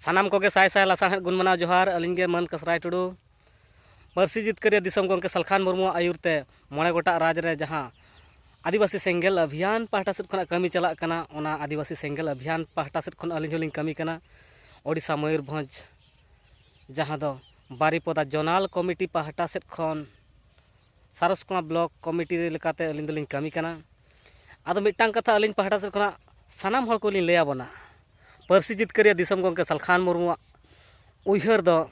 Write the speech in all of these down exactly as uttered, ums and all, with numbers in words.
ᱥᱟᱱᱟᱢ ᱠᱚᱜᱮ ᱥᱟᱭ ᱥᱟᱭ ᱞᱟᱥᱟᱲᱦᱮᱫ ᱜᱩᱱ ᱢᱟᱱᱟᱣ ᱡᱚᱦᱟᱨ᱾ ᱟᱹᱞᱤᱧ ᱜᱮ ᱢᱟᱹᱱ ᱠᱟᱹᱥᱨᱟᱭ ᱴᱩᱰᱩ᱾ ᱯᱟᱹᱨᱥᱤ ᱡᱤᱛᱠᱟᱹᱨᱤᱭᱟᱹ ᱫᱤᱥᱚᱢ ᱜᱚᱢᱠᱮ ᱥᱟᱞᱠᱷᱟᱱ ᱢᱩᱨᱢᱩᱣᱟᱜ ᱟᱹᱭᱩᱨ ᱛᱮ ᱢᱚᱬᱮ ᱜᱚᱴᱟᱝ ᱨᱟᱡᱽ ᱨᱮ ᱡᱟᱦᱟᱸ ᱟᱹᱫᱤᱵᱟᱹᱥᱤ ᱥᱮᱸᱜᱮᱞ ᱚᱵᱷᱤᱭᱟᱱ ᱯᱟᱦᱴᱟ ᱥᱮᱫ ᱠᱷᱚᱱᱟᱜ ᱠᱟᱹᱢᱤ ᱪᱟᱞᱟᱜ ᱠᱟᱱᱟ, ᱚᱱᱟ ᱟᱹᱫᱤᱵᱟᱹᱥᱤ ᱥᱮᱸᱜᱮᱞ ᱚᱵᱷᱤᱭᱟᱱ ᱯᱟᱦᱴᱟ ᱥᱮᱫ ᱠᱷᱚᱱ ᱟᱹᱞᱤᱧ ᱦᱚᱸᱞᱤᱧ ᱠᱟᱹᱢᱤ ᱠᱟᱱᱟ᱾ ᱳᱰᱤᱥᱟ ᱢᱚᱭᱩᱨᱵᱷᱚᱸᱡᱽ, ᱡᱟᱦᱟᱸ ᱫᱚ ᱵᱟᱨᱤᱯᱚᱫᱟ ᱡᱳᱱᱟᱞ ᱠᱚᱢᱤᱴᱤ ᱯᱟᱦᱴᱟ ᱥᱮᱫ ᱠᱷᱚᱱ ᱥᱟᱨᱚᱥᱠᱚᱬᱟ ᱵᱞᱚᱠ ᱠᱚᱢᱤᱴᱤ ᱞᱮᱠᱟᱛᱮ ᱟᱹᱞᱤᱧ ᱫᱚᱞᱤᱧ ᱠᱟᱹᱢᱤ ᱠᱟᱱᱟ᱾ ᱟᱫᱚ ᱢᱤᱫᱴᱟᱝ ᱠᱟᱛᱷᱟ ᱟᱹᱞᱤᱧ ᱯᱟᱦᱴᱟ ᱥᱮᱫ ᱠᱷᱚᱱᱟᱜ ᱥᱟᱱᱟᱢ ᱦᱚᱲ ᱠᱚᱞᱤᱧ ᱞᱟᱹᱭ ᱟᱵᱚᱱᱟ, ᱯᱟᱹᱨᱥᱤ ᱡᱤᱛᱠᱟᱹᱨᱤᱭᱟᱹ ᱫᱤᱥᱚᱢ ᱜᱚᱢᱠᱮ ᱥᱟᱞᱠᱷᱟᱱ ᱢᱩᱨᱢᱩᱣᱟᱜ ᱩᱭᱦᱟᱹᱨ ᱫᱚ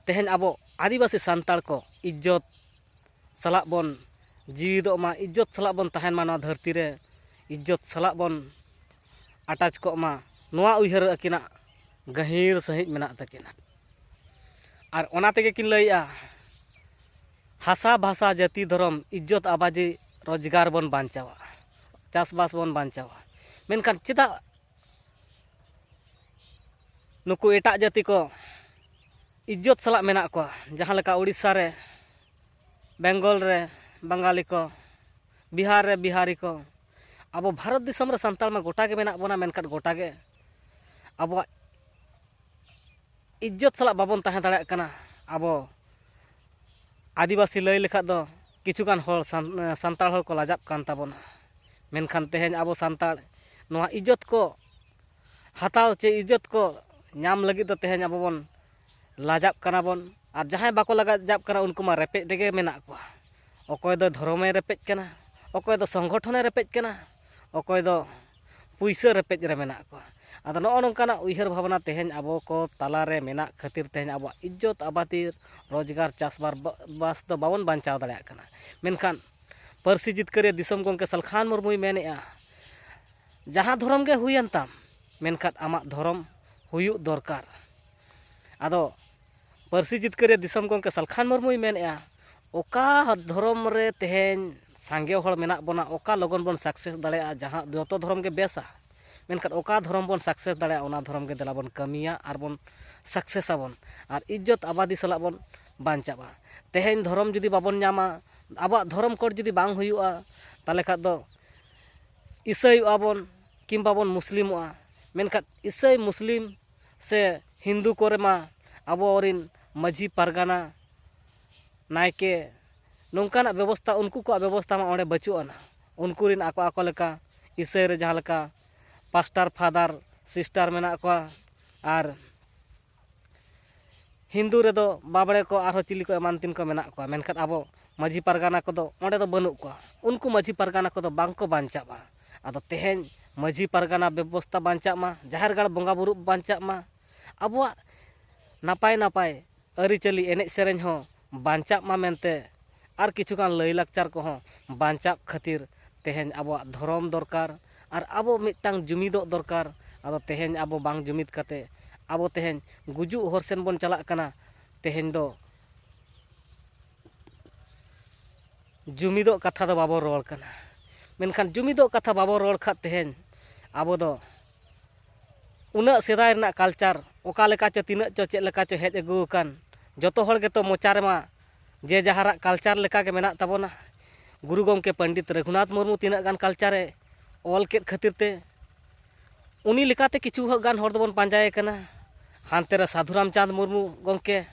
ᱛᱮᱦᱮᱧ ᱟᱵᱚ ᱟᱹᱫᱤᱵᱟᱹᱥᱤ ᱥᱟᱱᱛᱟᱲ ᱠᱚ ᱤᱡᱽᱡᱚᱛ ᱥᱟᱞᱟᱜ ᱵᱚᱱ ᱡᱤᱣᱤᱫᱚᱜ ᱢᱟ, ᱤᱡᱽᱡᱚᱛ ᱥᱟᱞᱟᱜ ᱵᱚᱱ ᱛᱟᱦᱮᱱ ᱢᱟ ᱱᱚᱣᱟ ᱫᱷᱟᱹᱨᱛᱤ ᱨᱮ, ᱤᱡᱽᱡᱚᱛ ᱥᱟᱞᱟᱜ ᱵᱚᱱ ᱟᱴᱟᱪ ᱠᱚᱜ ᱢᱟ, ᱱᱚᱣᱟ ᱩᱭᱦᱟᱹᱨ ᱟᱹᱠᱤᱱᱟᱜ ᱜᱟᱹᱦᱤᱨ ᱥᱟᱺᱦᱤᱡ ᱢᱮᱱᱟᱜ ᱛᱟᱹᱠᱤᱱᱟ᱾ ᱟᱨ ᱚᱱᱟ ᱛᱮᱜᱮ ᱠᱤᱱ ᱞᱟᱹᱭᱮᱜᱼᱟ, ᱦᱟᱥᱟ ᱵᱷᱟᱥᱟ ᱡᱟᱹᱛᱤ ᱫᱷᱚᱨᱚᱢ ᱤᱡᱽᱡᱚᱛ ᱟᱵᱟᱫᱤ ᱨᱳᱡᱽᱜᱟᱨ ᱵᱚᱱ ᱵᱟᱧᱪᱟᱣᱟ, ᱪᱟᱥᱵᱟᱥ ᱵᱚᱱ ᱵᱟᱧᱪᱟᱣᱟ᱾ ᱢᱮᱱᱠᱷᱟᱱ ᱪᱮᱫᱟᱜ ᱱᱩᱠᱩ ᱮᱴᱟᱜ ᱡᱟᱹᱛᱤ ᱠᱚ ᱤᱡᱽᱡᱚᱛ ᱥᱟᱞᱟᱜ ᱢᱮᱱᱟᱜ ᱠᱚᱣᱟ? ᱡᱟᱦᱟᱸ ᱞᱮᱠᱟ ᱳᱰᱤᱥᱟ ᱨᱮ, ᱵᱮᱝᱜᱚᱞ ᱨᱮ ᱵᱟᱝᱜᱟᱞᱤ ᱠᱚ, ᱵᱤᱦᱟᱨ ᱨᱮ ᱵᱤᱦᱟᱨᱤ ᱠᱚ, ᱟᱵᱚ ᱵᱷᱟᱨᱚᱛ ᱫᱤᱥᱚᱢ ᱨᱮ ᱥᱟᱱᱛᱟᱲ ᱢᱟ ᱜᱚᱴᱟ ᱜᱮ ᱢᱮᱱᱟᱜ ᱵᱚᱱᱟ, ᱢᱮᱱᱠᱷᱟᱱ ᱜᱚᱴᱟ ᱜᱮ ᱟᱵᱚᱣᱟᱜ ᱤᱡᱽᱡᱚᱛ ᱥᱟᱞᱟᱜ ᱵᱟᱵᱚᱱ ᱛᱟᱦᱮᱸ ᱫᱟᱲᱮᱭᱟᱜ ᱠᱟᱱᱟ᱾ ᱟᱵᱚ ᱟᱹᱫᱤᱵᱟᱹᱥᱤ ᱞᱟᱹᱭ ᱞᱮᱠᱷᱟᱡ ᱫᱚ ᱠᱤᱪᱷᱩᱜᱟᱱ ᱦᱚᱲ ᱥᱟᱱ-, ᱥᱟᱱᱛᱟᱲ ᱦᱚᱲ ᱠᱚ ᱞᱟᱡᱟᱜ ᱠᱟᱱ ᱛᱟᱵᱚᱱᱟ᱾ ᱢᱮᱱᱠᱷᱟᱱ ᱛᱮᱦᱮᱧ ᱟᱵᱚ ᱥᱟᱱᱛᱟᱲ ᱱᱚᱣᱟ ᱤᱡᱽᱡᱚᱛ ᱠᱚ ᱦᱟᱛᱟᱣ ᱪᱮ ᱤᱡᱽᱡᱚᱛ ᱠᱚ ᱧᱟᱢ ᱞᱟᱹᱜᱤᱫ ᱫᱚ ᱛᱮᱦᱮᱧ ᱟᱵᱚ ᱵᱚᱱ ᱞᱟᱡᱟᱜ ᱠᱟᱱᱟ ᱵᱚᱱ᱾ ᱟᱨ ᱡᱟᱦᱟᱸᱭ ᱵᱟᱠᱚ ᱞᱟᱡᱟᱜ ᱠᱟᱱᱟ, ᱩᱱᱠᱩ ᱢᱟ ᱨᱮᱯᱮᱡ ᱨᱮᱜᱮ ᱢᱮᱱᱟᱜ ᱠᱚᱣᱟ᱾ ᱚᱠᱚᱭ ᱫᱚ ᱫᱷᱚᱨᱚᱢᱮ ᱨᱮᱯᱮᱡ ᱠᱟᱱᱟ, ᱚᱠᱚᱭ ᱫᱚ ᱥᱚᱝᱜᱚᱴᱷᱚᱱᱮ ᱨᱮᱯᱮᱡ ᱠᱟᱱᱟ, ᱚᱠᱚᱭ ᱫᱚ ᱯᱩᱭᱥᱟᱹ ᱨᱮᱯᱮᱡ ᱨᱮ ᱢᱮᱱᱟᱜ ᱠᱚᱣᱟ᱾ ᱟᱫᱚ ᱱᱚᱜᱼᱚ ᱱᱚᱝᱠᱟᱱᱟᱜ ᱩᱭᱦᱟᱹᱨ ᱵᱷᱟᱵᱽᱱᱟ ᱛᱮᱦᱮᱧ ᱟᱵᱚ ᱠᱚ ᱛᱟᱞᱟᱨᱮ ᱢᱮᱱᱟᱜ ᱠᱷᱟᱹᱛᱤᱨ ᱛᱮᱦᱮᱧ ᱟᱵᱚᱣᱟᱜ ᱤᱡᱽᱡᱚᱛ ᱟᱵᱟᱫᱤ, ᱨᱳᱡᱽᱜᱟᱨ, ᱪᱟᱥᱵᱟᱥ ᱵᱟ-, ᱵᱟᱥ ᱫᱚ ᱵᱟᱵᱚᱱ ᱵᱟᱧᱪᱟᱣ ᱫᱟᱲᱮᱭᱟᱜ ᱠᱟᱱᱟ᱾ ᱢᱮᱱᱠᱷᱟᱱ ᱯᱟᱹᱨᱥᱤ ᱡᱤᱛᱠᱟᱹᱨᱤᱭᱟᱹ ᱫᱤᱥᱚᱢ ᱜᱚᱢᱠᱮ ᱥᱟᱞᱠᱷᱟᱱ ᱢᱩᱨᱢᱩᱭ ᱢᱮᱱᱮᱜᱼᱟ, ᱡᱟᱦᱟᱸ ᱫᱷᱚᱨᱚᱢ ᱜᱮ ᱦᱩᱭᱮᱱ ᱛᱟᱢ, ᱢᱮᱱᱠᱷᱟᱱ ᱟᱢᱟᱜ ᱫᱷᱚᱨᱚᱢ ᱦᱩᱭᱩᱜ ᱫᱚᱨᱠᱟᱨ᱾ ᱟᱫᱚ ᱯᱟᱹᱨᱥᱤ ᱡᱤᱛᱠᱟᱹᱨᱤᱭᱟᱹ ᱫᱤᱥᱚᱢ ᱜᱚᱢᱠᱮ ᱥᱟᱞᱠᱷᱟᱱ ᱢᱩᱨᱢᱩᱭ ᱢᱮᱱᱮᱜᱼᱟ, ᱚᱠᱟ ᱫᱷᱚᱨᱚᱢ ᱨᱮ ᱛᱮᱦᱮᱧ ᱥᱟᱸᱜᱮ ᱦᱚᱲ ᱢᱮᱱᱟᱜ ᱵᱚᱱᱟ, ᱚᱠᱟ ᱞᱚᱜᱚᱱ ᱵᱚᱱ ᱥᱟᱠᱥᱮᱥ ᱫᱟᱲᱮᱭᱟᱜᱼᱟ, ᱡᱟᱦᱟᱸ ᱡᱚᱛᱚ ᱫᱷᱚᱨᱚᱢ ᱜᱮ ᱵᱮᱥᱟ, ᱢᱮᱱᱠᱷᱟᱱ ᱚᱠᱟ ᱫᱷᱚᱨᱚᱢ ᱵᱚᱱ ᱥᱟᱠᱥᱮᱥ ᱫᱟᱲᱮᱭᱟᱜᱼᱟ, ᱚᱱᱟ ᱫᱷᱚᱨᱚᱢ ᱜᱮ ᱫᱮᱞᱟ ᱵᱚᱱ ᱠᱟᱹᱢᱤᱭᱟ ᱟᱨ ᱵᱚᱱ ᱥᱟᱠᱥᱮᱥ ᱟᱵᱚᱱ, ᱟᱨ ᱤᱡᱽᱡᱚᱛ ᱟᱵᱟᱫᱤ ᱥᱟᱞᱟᱜ ᱵᱚᱱ ᱵᱟᱧᱪᱟᱜᱼᱟ᱾ ᱛᱮᱦᱮᱧ ᱫᱷᱚᱨᱚᱢ ᱡᱩᱫᱤ ᱵᱟᱵᱚᱱ ᱧᱟᱢᱟ, ᱟᱵᱚᱣᱟᱜ ᱫᱷᱚᱨᱚᱢ ᱠᱳᱰ ᱡᱩᱫᱤ ᱵᱟᱝ ᱦᱩᱭᱩᱜᱼᱟ, ᱛᱟᱦᱚᱞᱮ ᱠᱷᱟᱱ ᱫᱚ ᱤᱥᱟᱹᱭᱚᱜᱼᱟ ᱵᱚᱱ ᱠᱤᱝᱵᱟ ᱵᱚᱱ ᱢᱩᱥᱞᱤᱢᱚᱜᱼᱟ᱾ ᱢᱮᱱᱠᱷᱟᱱ ᱤᱥᱟᱹᱭ, ᱢᱩᱥᱞᱤᱢ, ᱥᱮ ᱦᱤᱱᱫᱩ ᱠᱚᱨᱮ ᱢᱟ ᱟᱵᱚᱨᱤᱱ ᱢᱟᱹᱡᱷᱤ ᱯᱟᱨᱜᱟᱱᱟ, ᱱᱟᱭᱠᱮ, ᱱᱚᱝᱠᱟᱱᱟᱜ ᱵᱮᱵᱚᱥᱛᱷᱟ, ᱩᱱᱠᱩ ᱠᱚᱣᱟᱜ ᱵᱮᱵᱚᱥᱛᱷᱟ ᱢᱟ ᱚᱸᱰᱮ ᱵᱟᱹᱪᱩᱜ ᱟᱱᱟ᱾ ᱩᱱᱠᱩ ᱨᱤᱱ ᱟᱠᱚ ᱟᱠᱚ ᱞᱮᱠᱟ, ᱤᱥᱟᱹᱭ ᱨᱮ ᱡᱟᱦᱟᱸ ᱞᱮᱠᱟ ᱯᱟᱥᱴᱟᱨ, ᱯᱷᱟᱫᱟᱨ, ᱥᱤᱥᱴᱟᱨ ᱢᱮᱱᱟᱜ ᱠᱚᱣᱟ, ᱟᱨ ᱦᱤᱱᱫᱩ ᱨᱮᱫᱚ ᱵᱟᱵᱽᱲᱮ ᱠᱚ, ᱟᱨᱦᱚᱸ ᱪᱤᱞᱤ ᱠᱚ ᱮᱢᱟᱱ ᱛᱤᱱ ᱠᱚ ᱢᱮᱱᱟᱜ ᱠᱚᱣᱟ᱾ ᱢᱮᱱᱠᱷᱟᱱ ᱟᱵᱚ ᱢᱟᱹᱡᱷᱤ ᱯᱟᱨᱜᱟᱱᱟ ᱠᱚᱫᱚ ᱚᱸᱰᱮ ᱫᱚ ᱵᱟᱹᱱᱩᱜ ᱠᱚᱣᱟ᱾ ᱩᱱᱠᱩ ᱢᱟᱹᱡᱷᱤ ᱯᱟᱨᱜᱟᱱᱟ ᱠᱚᱫᱚ ᱵᱟᱝ ᱠᱚ ᱵᱟᱧᱪᱟᱜᱼᱟ᱾ ᱟᱫᱚ ᱛᱮᱦᱮᱧ ᱢᱟᱹᱡᱷᱤ ᱯᱟᱨᱜᱟᱱᱟ ᱵᱮᱵᱚᱥᱛᱷᱟ ᱵᱟᱧᱪᱟᱜ ᱢᱟ, ᱡᱟᱦᱮᱨ ᱜᱟᱲ ᱵᱚᱸᱜᱟ ᱵᱩᱨᱩ ᱵᱟᱧᱪᱟᱜ ᱢᱟ, ᱟᱵᱚᱣᱟᱜ ᱱᱟᱯᱟᱭ ᱱᱟᱯᱟᱭ ᱟᱹᱨᱤᱪᱟᱹᱞᱤ, ᱮᱱᱮᱡ ᱥᱮᱨᱮᱧ ᱦᱚᱸ ᱵᱟᱧᱪᱟᱜ ᱢᱟ ᱢᱮᱱᱛᱮ, ᱟᱨ ᱠᱤᱪᱷᱩᱜᱟᱱ ᱞᱟᱹᱭᱼᱞᱟᱠᱪᱟᱨ ᱠᱚᱦᱚᱸ ᱵᱟᱧᱪᱟᱜ ᱠᱷᱟᱹᱛᱤᱨ ᱛᱮᱦᱮᱧ ᱟᱵᱚᱣᱟᱜ ᱫᱷᱚᱨᱚᱢ ᱫᱚᱨᱠᱟᱨ, ᱟᱨ ᱟᱵᱚ ᱢᱤᱫᱴᱟᱝ ᱡᱩᱢᱤᱫᱚᱜ ᱫᱚᱨᱠᱟᱨ᱾ ᱟᱫᱚ ᱛᱮᱦᱮᱧ ᱟᱵᱚ ᱵᱟᱝ ᱡᱩᱢᱤᱫ ᱠᱟᱛᱮ ᱟᱵᱚ ᱛᱮᱦᱮᱧ ᱜᱩᱡᱩᱜ ᱦᱚᱨ ᱥᱮᱱ ᱵᱚᱱ ᱪᱟᱞᱟᱜ ᱠᱟᱱᱟ᱾ ᱛᱮᱦᱮᱧ ᱫᱚ ᱡᱩᱢᱤᱫᱚᱜ ᱠᱟᱛᱷᱟ ᱫᱚ ᱵᱟᱵᱚ ᱨᱚᱲ ᱠᱟᱱᱟ᱾ ᱢᱮᱱᱠᱷᱟᱱ ᱡᱩᱢᱤᱫᱚᱜ ᱠᱟᱛᱷᱟ ᱵᱟᱵᱚ ᱨᱚᱲ ᱠᱷᱟᱱ ᱛᱮᱦᱮᱧ ᱟᱵᱚ ᱫᱚ ᱩᱱᱟᱹᱜ ᱥᱮᱫᱟᱭ ᱨᱮᱱᱟᱜ culture ᱚᱠᱟ ᱞᱮᱠᱟ ᱪᱚ, ᱛᱤᱱᱟᱹᱜ ᱪᱚ, ᱪᱮᱫ ᱞᱮᱠᱟ ᱪᱚ ᱦᱮᱡ ᱟᱹᱜᱩ ᱟᱠᱟᱱ, ᱡᱚᱛᱚ ᱦᱚᱲ ᱜᱮᱛᱚ ᱢᱚᱪᱟ ᱨᱮᱢᱟ ᱡᱮ ᱡᱟᱦᱟᱨᱟᱜ culture ᱞᱮᱠᱟ ᱜᱮ ᱢᱮᱱᱟᱜ ᱛᱟᱵᱚᱱᱟ᱾ ᱜᱩᱨᱩ ᱜᱚᱢᱠᱮ ᱯᱚᱱᱰᱤᱛ ᱨᱚᱜᱷᱩᱱᱟᱛᱷ ᱢᱩᱨᱢᱩ ᱛᱤᱱᱟᱹᱜ ᱜᱟᱱ culture ᱮ ᱚᱞ ᱠᱮᱫ ᱠᱷᱟᱹᱛᱤᱨ ᱛᱮ ᱩᱱᱤ ᱞᱮᱠᱟᱛᱮ ᱠᱤᱪᱷᱩ ᱜᱟᱱ ᱦᱚᱲ ᱫᱚᱵᱚᱱ ᱯᱟᱸᱡᱟᱭᱮ ᱠᱟᱱᱟ᱾ ᱦᱟᱱᱛᱮ ᱨᱮ ᱥᱟᱹᱫᱷᱩ ᱨᱟᱢᱪᱟᱸᱫᱽ ᱢᱩᱨᱢᱩ ᱜᱚᱢᱠᱮ,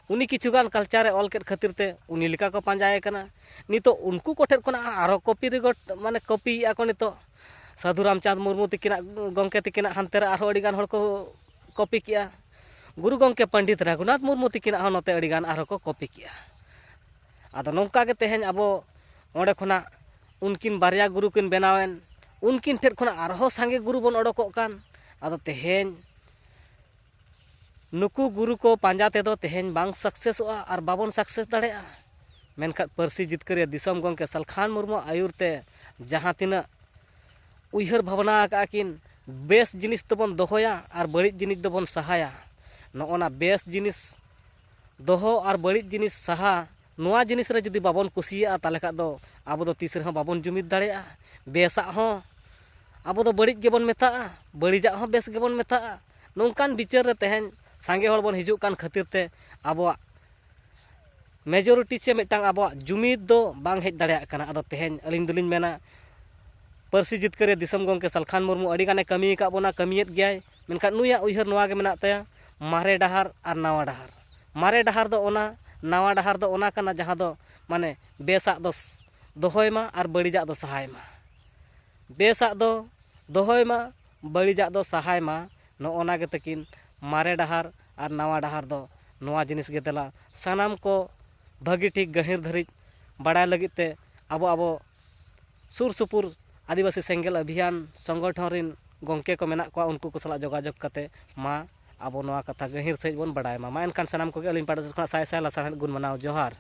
ᱩᱱᱤ ᱠᱤᱪᱷᱩ ᱜᱟᱱ culture ᱮ ᱚᱞ ᱠᱮᱫ ᱠᱷᱟᱹᱛᱤᱨ ᱛᱮ ᱩᱱᱤ ᱞᱮᱠᱟ ᱠᱚ ᱯᱟᱸᱡᱟᱭᱮ ᱠᱟᱱᱟ᱾ ᱱᱤᱛᱚᱜ ᱩᱱᱠᱩ ᱠᱚᱴᱷᱮᱱ ᱠᱷᱚᱱᱟᱜ ᱟᱨᱦᱚᱸ copy ᱨᱮᱜᱚ-, ᱢᱟᱱᱮ copyᱭᱮᱫᱼᱟ ᱠᱚ ᱱᱤᱛᱚᱜ᱾ ᱥᱟᱹᱫᱷᱩ ᱨᱟᱢᱪᱟᱸᱫᱽ ᱢᱩᱨᱢᱩ ᱛᱤᱠᱤᱱᱟᱜ ᱜᱚᱢᱠᱮ ᱛᱤᱠᱤᱱᱟᱜ ᱦᱟᱱᱛᱮ ᱨᱮ ᱟᱨᱦᱚᱸ ᱟᱹᱰᱤᱜᱟᱱ ᱦᱚᱲ ᱠᱚ copy ᱠᱮᱜᱼᱟ᱾ ᱜᱩᱨᱩ ᱜᱚᱢᱠᱮ ᱯᱚᱱᱰᱤᱛ ᱨᱚᱜᱷᱩᱱᱟᱛᱷ ᱢᱩᱨᱢᱩ ᱛᱤᱠᱤᱱᱟᱜ ᱦᱚᱸ ᱱᱚᱛᱮ ᱟᱹᱰᱤᱜᱟᱱ ᱟᱨᱦᱚᱸ ᱠᱚ copy ᱠᱮᱜᱼᱟ᱾ ᱟᱫᱚ ᱱᱚᱝᱠᱟ ᱜᱮ ᱛᱮᱦᱮᱧ ᱟᱵᱚ ᱚᱸᱰᱮ ᱠᱷᱚᱱᱟᱜ ᱩᱱᱠᱤᱱ ᱵᱟᱨᱭᱟ ᱜᱩᱨᱩ ᱠᱤᱱ ᱵᱮᱱᱟᱣᱮᱱ, ᱩᱱᱠᱤᱱ ᱴᱷᱮᱱ ᱠᱷᱚᱱᱟᱜ ᱟᱨᱦᱚᱸ ᱥᱟᱸᱜᱮ ᱜᱩᱨᱩ ᱵᱚᱱ ᱚᱰᱚᱠᱚᱜ ᱠᱟᱱ᱾ ᱟᱫᱚ ᱛᱮᱦᱮᱧ ᱱᱩᱠᱩ ᱜᱩᱨᱩ ᱠᱚ ᱯᱟᱸᱡᱟ ᱛᱮᱫᱚ ᱛᱮᱦᱮᱧ ᱵᱟᱝ successᱚᱜᱼᱟ ᱟᱨ ᱵᱟᱵᱚᱱ success ᱫᱟᱲᱮᱭᱟᱜᱼᱟ᱾ ᱢᱮᱱᱠᱷᱟᱱ ᱯᱟᱹᱨᱥᱤ ᱡᱤᱛᱠᱟᱹᱨᱤᱭᱟᱹ ᱫᱤᱥᱚᱢ ᱜᱚᱢᱠᱮ ᱥᱟᱞᱠᱷᱟᱱ ᱢᱩᱨᱢᱩᱣᱟᱜ ᱟᱹᱭᱩᱨ ᱛᱮ ᱡᱟᱦᱟᱸ ᱛᱤᱱᱟᱹᱜ ᱩᱭᱦᱟᱹᱨ ᱵᱷᱟᱵᱽᱱᱟ ᱟᱠᱟᱫᱼᱟ ᱠᱤᱱ, ᱵᱮᱥ ᱡᱤᱱᱤᱥ ᱫᱚᱵᱚᱱ ᱫᱚᱦᱚᱭᱟ ᱟᱨ ᱵᱟᱹᱲᱤᱡ ᱡᱤᱱᱤᱥ ᱫᱚᱵᱚᱱ ᱥᱟᱦᱟᱭᱟ᱾ ᱱᱚᱜᱼᱚ ᱱᱟ ᱵᱮᱥ ᱡᱤᱱᱤᱥ ᱫᱚᱦᱚ ᱟᱨ ᱵᱟᱹᱲᱤᱡ ᱡᱤᱱᱤᱥ ᱥᱟᱦᱟ, ᱱᱚᱣᱟ ᱡᱤᱱᱤᱥ ᱨᱮ ᱡᱩᱫᱤ ᱵᱟᱵᱚᱱ ᱠᱩᱥᱤᱭᱟᱜᱼᱟ, ᱛᱟᱦᱚᱞᱮ ᱠᱷᱟᱱ ᱫᱚ ᱟᱵᱚ ᱫᱚ ᱛᱤᱥ ᱨᱮᱦᱚᱸ ᱵᱟᱵᱚᱱ ᱡᱩᱢᱤᱫ ᱫᱟᱲᱮᱭᱟᱜᱼᱟ᱾ ᱵᱮᱥᱟᱜ ᱦᱚᱸ ᱟᱵᱚ ᱫᱚ ᱵᱟᱹᱲᱤᱡ ᱜᱮᱵᱚᱱ ᱢᱮᱛᱟᱜᱼᱟ, ᱵᱟᱹᱲᱤᱡᱟᱜ ᱦᱚᱸ ᱵᱮᱥ ᱜᱮᱵᱚᱱ ᱢᱮᱛᱟᱜᱼᱟ᱾ ᱱᱚᱝᱠᱟᱱ ᱵᱤᱪᱟᱹᱨ ᱨᱮ ᱛᱮᱦᱮᱧ ᱥᱟᱸᱜᱮ ᱦᱚᱲ ᱵᱚᱱ ᱦᱤᱡᱩᱜ ᱠᱟᱱ ᱠᱷᱟᱹᱛᱤᱨ ᱛᱮ ᱟᱵᱚᱣᱟᱜ majority ᱥᱮ ᱢᱤᱫᱴᱟᱝ ᱟᱵᱚᱣᱟᱜ ᱡᱩᱢᱤᱫ ᱫᱚ ᱵᱟᱝ ᱦᱮᱡ ᱫᱟᱲᱮᱭᱟᱜ ᱠᱟᱱᱟ᱾ ᱟᱫᱚ ᱛᱮᱦᱮᱧ ᱟᱹᱞᱤᱧ ᱫᱚᱞᱤᱧ ᱢᱮᱱᱟ, ᱯᱟᱹᱨᱥᱤ ᱡᱤᱛᱠᱟᱹᱨᱤᱭᱟᱹ ᱫᱤᱥᱚᱢ ᱜᱚᱢᱠᱮ ᱥᱟᱞᱠᱷᱟᱱ ᱢᱩᱨᱢᱩ ᱟᱹᱰᱤ ᱜᱟᱱᱮ ᱠᱟᱹᱢᱤ ᱟᱠᱟᱫ ᱵᱚᱱᱟ, ᱠᱟᱹᱢᱤᱭᱮᱫ ᱜᱮᱭᱟᱭ᱾ ᱢᱮᱱᱠᱷᱟᱱ ᱱᱩᱭᱟᱜ ᱩᱭᱦᱟᱹᱨ ᱱᱚᱣᱟ ᱜᱮ ᱢᱮᱱᱟᱜ ᱛᱟᱭᱟ, ᱢᱟᱨᱮ ᱰᱟᱦᱟᱨ ᱟᱨ ᱱᱟᱣᱟ ᱰᱟᱦᱟᱨ᱾ ᱢᱟᱨᱮ ᱰᱟᱦᱟᱨ ᱫᱚ ᱚᱱᱟ, ᱱᱟᱣᱟ ᱰᱟᱦᱟᱨ ᱫᱚ ᱚᱱᱟ ᱠᱟᱱᱟ ᱡᱟᱦᱟᱸ ᱫᱚ ᱢᱟᱱᱮ ᱵᱮᱥᱟᱜ ᱫᱚ ᱫᱚᱦᱚᱭ ᱢᱟ ᱟᱨ ᱵᱟᱹᱲᱤᱡᱟᱜ ᱫᱚ ᱥᱟᱦᱟᱭ ᱢᱟ᱾ ᱵᱮᱥᱟᱜ ᱫᱚ ᱫᱚᱦᱚᱭ ᱢᱟ, ᱵᱟᱹᱲᱤᱡᱟᱜ ᱫᱚ ᱥᱟᱦᱟᱭ ᱢᱟ᱾ ᱱᱚᱜᱼᱚ ᱱᱟ ᱜᱮ ᱛᱟᱹᱠᱤᱱ ᱢᱟᱨᱮ ᱰᱟᱦᱟᱨ ᱟᱨ ᱱᱟᱣᱟ ᱰᱟᱦᱟᱨ ᱫᱚ᱾ ᱱᱚᱣᱟ ᱡᱤᱱᱤᱥ ᱜᱮ ᱫᱮᱞᱟ ᱥᱟᱱᱟᱢ ᱠᱚ ᱵᱷᱟᱹᱜᱤ ᱴᱷᱤᱠ ᱜᱟᱹᱦᱤᱨ ᱫᱷᱟᱹᱨᱤᱡ ᱵᱟᱲᱟᱭ ᱞᱟᱹᱜᱤᱫ ᱛᱮ ᱟᱵᱚ, ᱟᱵᱚ ᱥᱩᱨ ᱥᱩᱯᱩᱨ ᱟᱹᱫᱤᱵᱟᱹᱥᱤ ᱥᱮᱸᱜᱮᱞ ᱚᱵᱷᱤᱭᱟᱱ ᱥᱚᱝᱜᱚᱴᱷᱚᱱ ᱨᱤᱱ ᱜᱚᱢᱠᱮ ᱠᱚ ᱢᱮᱱᱟᱜ ᱠᱚᱣᱟ, ᱩᱱᱠᱩ ᱠᱚ ᱥᱟᱞᱟᱜ ᱡᱳᱜᱟᱡᱳᱜᱽ ᱠᱟᱛᱮ ᱢᱟ ᱟᱵᱚ ᱱᱚᱣᱟ ᱠᱟᱛᱷᱟ ᱜᱟᱹᱦᱤᱨ ᱥᱟᱺᱦᱤᱡ ᱵᱚᱱ ᱵᱟᱲᱟᱭ ᱢᱟ᱾ ᱢᱟ ᱮᱱᱠᱷᱟᱱ ᱥᱟᱱᱟᱢ ᱠᱚᱜᱮ ᱟᱹᱞᱤᱧ ᱯᱟᱦᱴᱟ ᱥᱮᱫ ᱠᱷᱚᱱᱟᱜ ᱥᱟᱭ ᱥᱟᱭ ᱞᱟᱥᱟᱲᱦᱮᱫ ᱜᱩᱱ ᱢᱟᱱᱟᱣ ᱡᱚᱦᱟᱨ᱾